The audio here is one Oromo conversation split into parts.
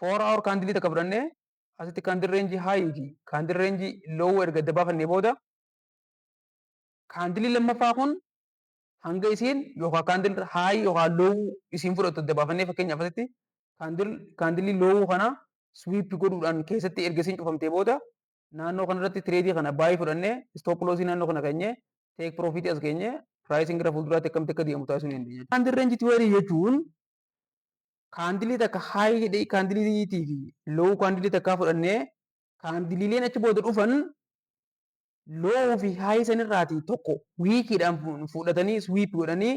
4 hour candle takka fudhannee, asitti candle range high fi candle range low erga adda baafannee booda, candle lammaffaa kun hanga isiin yookaan candle high yookaan low isiin fudhattu adda baafannee, fakkeenyaaf asitti candle low kana sweep godhuudhaan keessatti erga isiin cufamtee booda, naannoo kanarratti trade kana buy fudhannee, stop loss naannoo kana keenyee, take profit as keenyee, pricing gara fuulduraatti akkamitti akka deemu taasisuu ni dandeenya. Candle range theory jechuun candle takka high candleiitii fi low candle takkaa fudhannee, candleiileen achi booda dhufan low fi high sanirraatii tokko wickiidhaan fudhatanii sweep godhanii,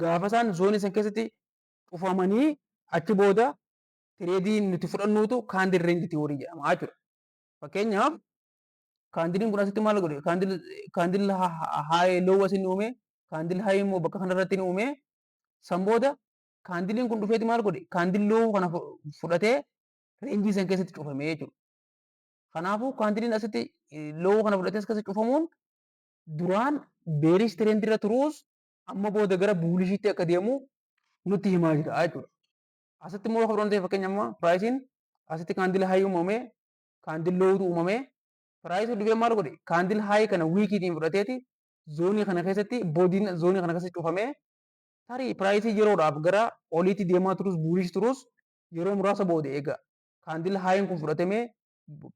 gaafa isaan zone san keessatti cufamanii achi booda trade nuti fudhannuutu candle range theory jedhama jechuudha. Fakkeenyaaf, candleiin kun asitti maal godhe? Candle high low asin uume, candle high immoo bakka kanarratti ni uume. San booda candleiin kun dhufeeti maal godhe? Candle low kana fudhatee range san keessatti cufame jechuudha. Kanaafuu candleiin asitti low kana fudhatee as keessatti cufamuun duraan bearish trend irra turuus amma booda gara bullishiitti akka deemu nutti himaa jira jechuudha. Asitti immoo yoo fudhanne, fakkeenya amma priceiin asitti candle high uumame, candle lowtu uumame. Price dhufee maal godhe? Candle high kana wickiitiin fudhateeti zone kana keessatti bodyn zone kana keessatti cufamee, tarii price yeroodhaaf gara oliitti deemaa turus, bullish turus, yeroo muraasa booda egaa candle highiin kun fudhatamee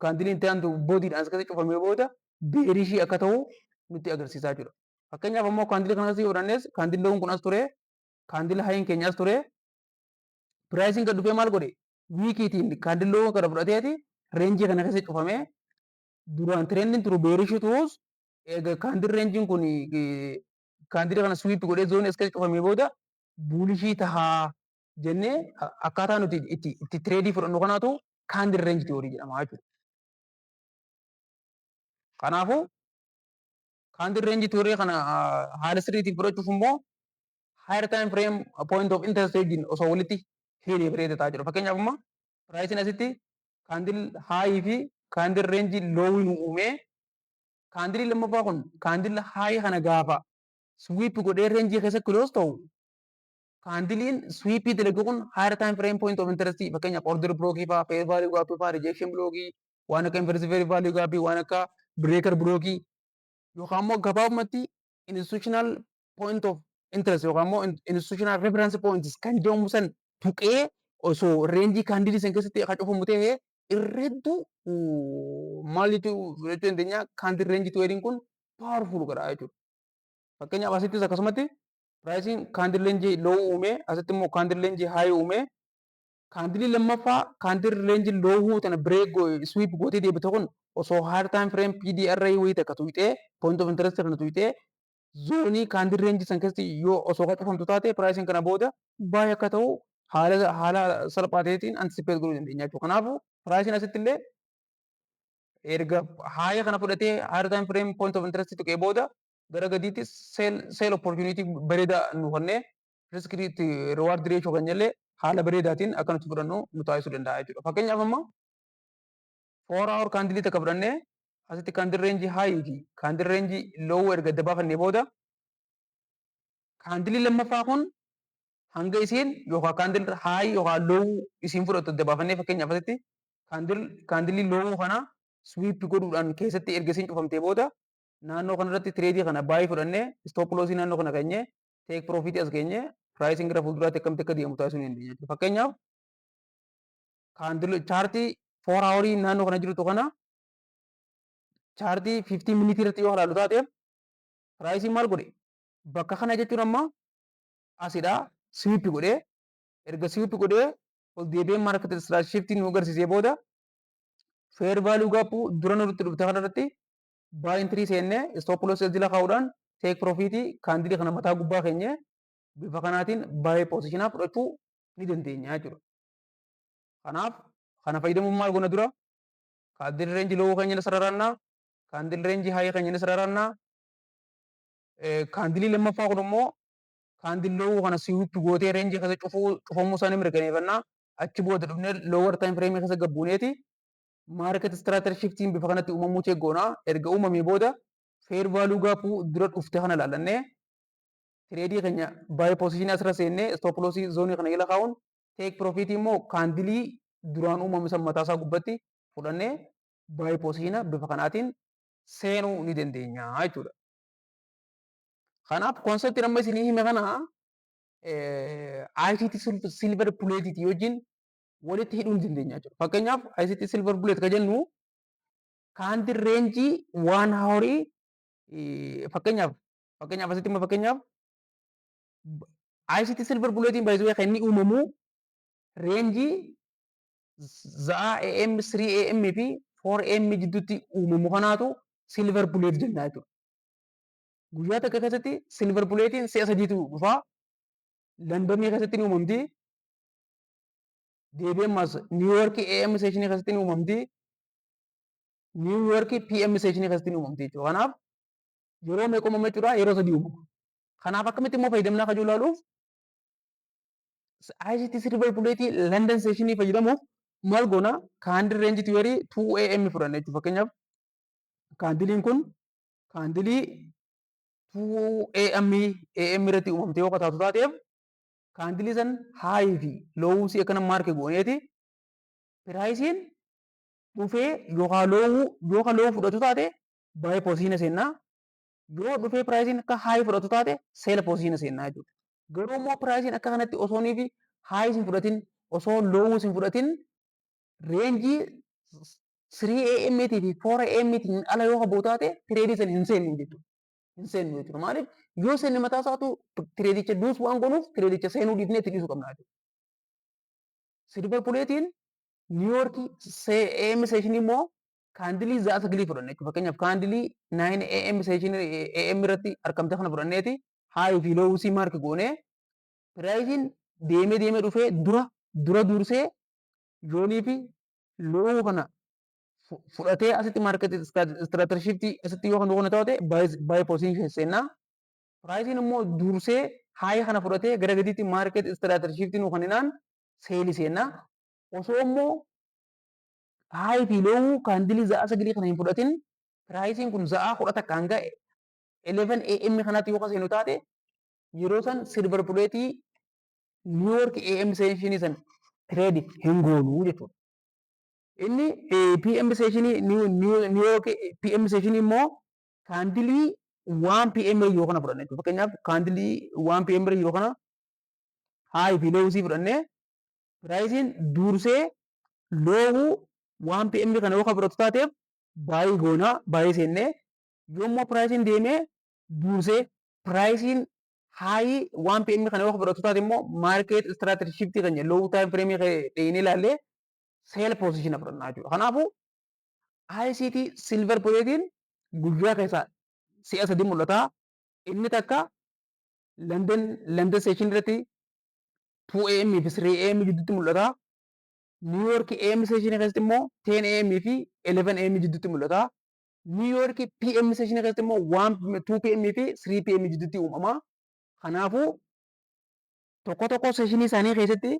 candleiin itti aantu bodydhaan as keessatti cufamee booda bearish akka ta'u nutti agarsiisaa jira. Fakkeenyaaf ammoo candle kana asii fudhannes, candle lown kun as ture, candle highiin keenya as ture. Priceiin gad dhufee maal godhe? Wickiitiin candle low kana fudhateeti range kana keessa cufamee, duraan trendiin turu bearish turus, egaa candle rangeiin kun candle kana sweep godhee zone as keessa cufamee booda bullish tahaa jennee akkaataa nuti itti trade fudhannu kanaatu candle range theory jedhama jechuudha. Kanaafuu candle range theory kana haala sirriitiin fudhachuuf immoo higher time frame point of interest wajjin osoo walitti hidhee bareeda ta'a jira. Fakkeenyaaf, amma priceiin asitti candle high fi candle range low nu uumee, candle lammaffaa kun candle high kana gaafa sweep godhee range keessa close ta'u, candleiin sweep dalagu kun higher time frame point of interest, fakkeenyaaf order block fa'aa, fair value gap fa'aa, rejection block, waan akka inverse fair value gap, waan akka breaker block, yookaan immoo gabaabumatti institutional point of interest yookaan immoo institutional reference points kan jedhamu san tuqee osoo range candle san keessatti akka cufamu ta'ee, irra hedduu maal jechuu dandeenya? Candle range theoryn kun powerful godha jechuudha. Fakkeenyaaf, asittis akkasumatti priceiin candle range low uumee, asitti immoo candle range high uumee, candle lammaffaa candle range low tana break sweep gootee deebite kun osoo higher time frame PDR wayii takka tuqxee, point of interest kana tuqxee, zone candle range san keessatti yoo osoo ka cufamtu taate, priceiin kana booda buy akka ta'u haala salphaa ta'eetiin anticipate godhuu dandeenya jechuudha. Kanaafuu priceiin asitti illee erga high kana fudhatee higher time frame point of interest tuqee booda gara gadiitti sell opportunity bareedaa nu kennee, risk reward ratio kan jallee haala bareedaatiin akka nuti fudhannu nu taasisuu danda'a jechuudha. Fakkeenyaaf, amma 4 hour candle takka fudhannee, asitti candle range high fi candle range low erga adda baafannee booda, candle lammaffaa kun hanga isiin yookaan candle high yookaan low isiin fudhattu adda baafannee, fakkeenyaaf asitti candle low kana sweep godhuudhaan keessatti erga isiin cufamtee booda, naannoo kanarratti trade kana buy fudhannee, stop loss naannoo kana keenyee, take profit as keenyee, pricing gara fuulduraatti akkamitti akka deemu taasisuu ni dandeenya. Fakkeenyaaf, candle chart 4 hour naannoo kana jirtu kana chart 15 minute irratti yoo ilaallu taate, priceiin maal godhe? Bakka kana jechuun amma asidha. Sweep godhee, erga sweep godhee ol deebi'ee market shift nu agarsiisee booda, fair value gap dura nutti dhufte kanarratti buy entry seennee, stop loss jala kaa'uudhaan, take profit candle kana mataa gubbaa keenyee, bifa kanaatiin buy position fudhachuu ni dandeenya jechuudha. Kanaaf kana fayyadamuun maal goona? Dura candle range low keenya ni sararannaa, candle range high keenya ni sararannaa. Candle lammaffaa kun immoo candle low kana sweep gootee range keessa cufamuu isaanii mirkaneeffannaa. Achi booda dhufnee lower time frame keessa gabbuuneeti market structure shiftiin bifa kanatti uumamuu check goonaa. Erga uumamee booda fair value gap dura dhufte kana ilaalannee, trade keenya buy position asirra seennee, stop loss zone kana jala kaa'uun, take profit immoo candle duraan uumame san mataasaa gubbatti fudhannee buy positiona bifa kanaatiin seenuu ni dandeenya jechuudha. Kanaaf conceptiin amma isinii hime kana ICT silver bulletiitii wajjin walitti hidhuu ni dandeenya jechuudha. Fakkeenyaaf, ICT silver bullet ka jennu candle range 1 hourii, fakkeenyaaf asitti immoo, fakkeenyaaf, ICT silver bulletiin baay'isuu kan inni uumamu range za'aa AM, 3 AM fi 4 AM jidduutti uumamu kanaatu silver bullet jenna jechuudha. Guyyaa takka keessatti silver bulletiin si'a sadiitu dhufaa. Londonii keessatti ni uumamti. Deebi'ee ammas New York AM sessionii keessatti ni uumamti. New York PM sessionii keessatti ni uumamti jechuudha. Kanaaf yeroo meeqa uumama jechuudha? Yeroo sadii uumama. Kanaaf akkamitti immoo fayyadamnaa kan ilaaluuf, ICT silver bulletii London sessionii fayyadamuuf maal goona? Candle range theory 2 AM fudhanna jechuudha. Fakkeenyaaf, candleiin kun candleii 2 AM irratti uumamte yoo taatu taateef, candleii san highii fi lowuusii akkana mark gooneeti, priceiin dhufee yookaan lowuu yookaan lowuu fudhatu taate buy positiona seennaa, yoo dhufee priceiin akka highii fudhatu taate sell positiona seennaa jechuudha. Garuu immoo priceiin akka kanatti osoo fi highii hin fudhatin, osoo lowuus hin fudhatin, range 3 AM fi 4 AM tiin ala yoo haboo taate, tradeii sana hin seennu jechuudha. Hin seennu jechuudha. Maaliif? Yoo seenne mataa isaatu tradeicha lose waan goonuuf, tradeicha seenuu dhiifnee itti dhiisuu qabna jechuudha. Silver bulletiin New York AM sessionii immoo candleii za'a 9 fudhanne jechuudha. Fakkeenyaaf, candleii 9 AM sessionii AM irratti argamte kana fudhanneeti, highii fi lowusii mark goonee, priceiin deemee deemee dhufee dura dura dursee yoonii fi lowuu kana fudhatee asitti market structure shiftii asitti yoo kan kana taate buy position seennaa. Priceiin immoo dursee highii kana fudhatee gara gadiitti market structure shiftii nu kaninaan sellii seennaa. Osoo immoo highii fi lowuu candleii za'a 9 kana hin fudhatin, priceiin kun za'aa 11 hanga 11 AM kanaatti yoo seenu taate, yeroo san silver bulletii New York AM sessionii san trade hin goonuu jechuudha. Inni PM sessionii, New York PM sessionii immoo candleii 1 PM yoo kana fudhanne jechuudha. Fakkeenyaaf, candleii 1 PM yoo kana highii fi lowusii fudhannee, priceiin dursee lowuu 1 PM kana yoo fudhatu taateef buy goonaa, buy seennee, yoommoo priceiin deemee dursee priceiin highii 1 PM kana yoo fudhatu taate immoo market structure shiftii kan jedhu low time frameii dheenee ilaallee sell positiona fudhannaa jechuudha. Kanaafuu ICT silver bulletiin guyyaa keessaa si'a sadi mul'ata. Inni takka London session irratti 2 AM fi 3 AM gidduutti mul'ata. New York AM session keessatti immoo 10 AM fi 11 AM gidduutti mul'ata. New York PM session keessatti immoo 1 2 PM fi 3 PM gidduutti uumama. Kanaafuu tokko tokko sessionii isaanii keessatti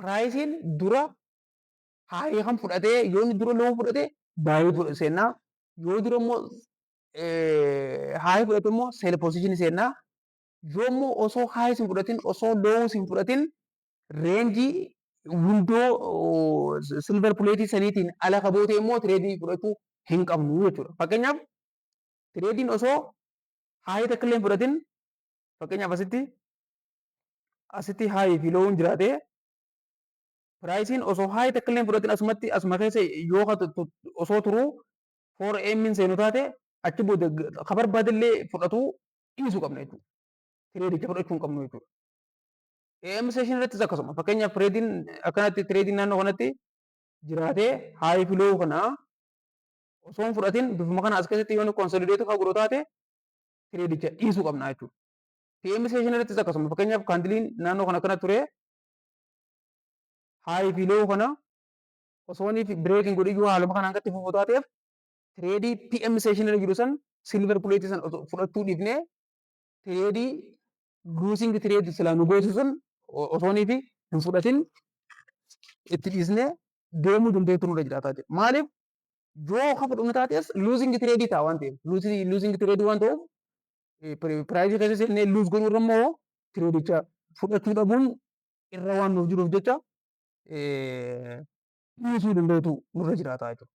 priceiin dura highii kan fudhatee, yoo inni dura low fudhate buy seennaa, yoo dura immoo highii fudhate immoo sell positionii seennaa, yoo immoo osoo highii hin fudhatin, osoo lowus hin fudhatin, range window silver bulletii saniitiin ala kaboote immoo tradeii fudhachuu hin qabnu jechuudha. Fakkeenyaaf, tradeiin osoo highii takka illee hin fudhatin, fakkeenyaaf asitti highii fi lowuun jiraate, priceiin osoo highii takka illee hin fudhatin asumatti asuma keessa yoo osoo turuu 4 AM seenu taate, achi booda ka barbaadillee fudhatu dhiisuu qabna jechuudha. Tradeicha fudhachuu hin qabnu jechuudha. AM session irrattis akkasuma. Fakkeenyaaf, tradeiin akkanatti tradeiin naannoo kanatti jiraatee, highii fi lowuu kana osoo hin fudhatin bifuma kana as keessatti yoo consolidate fa'aa godhu taate, tradeicha dhiisuu qabna jechuudha. PM session irrattis akkasuma. Fakkeenyaaf, candleiin naannoo kana akkana ture, highii fi lowuu kana osoo inni break hin godhin yoo haaluma kanaan gatti fufu taateef, tradeii PM session irra jiru san silver bulletii san fudhachuu dhiifnee, tradeii losing trade silaa nu goosu sun osoo inni hin fudhatin itti dhiisnee deemuu dandeettu nurra jiraataa jira. Maaliif? Yoo ka fudhannu taates losing tradeii ta'a waan ta'eef, losing tradeii waan ta'uuf, priceii keessa seennee lose godhuu irra immoo tradeicha fudhachuu dhabuun irra waan nuuf jiruuf jecha. Dhiyeessuu danda'utu nurra jiraata jechuudha.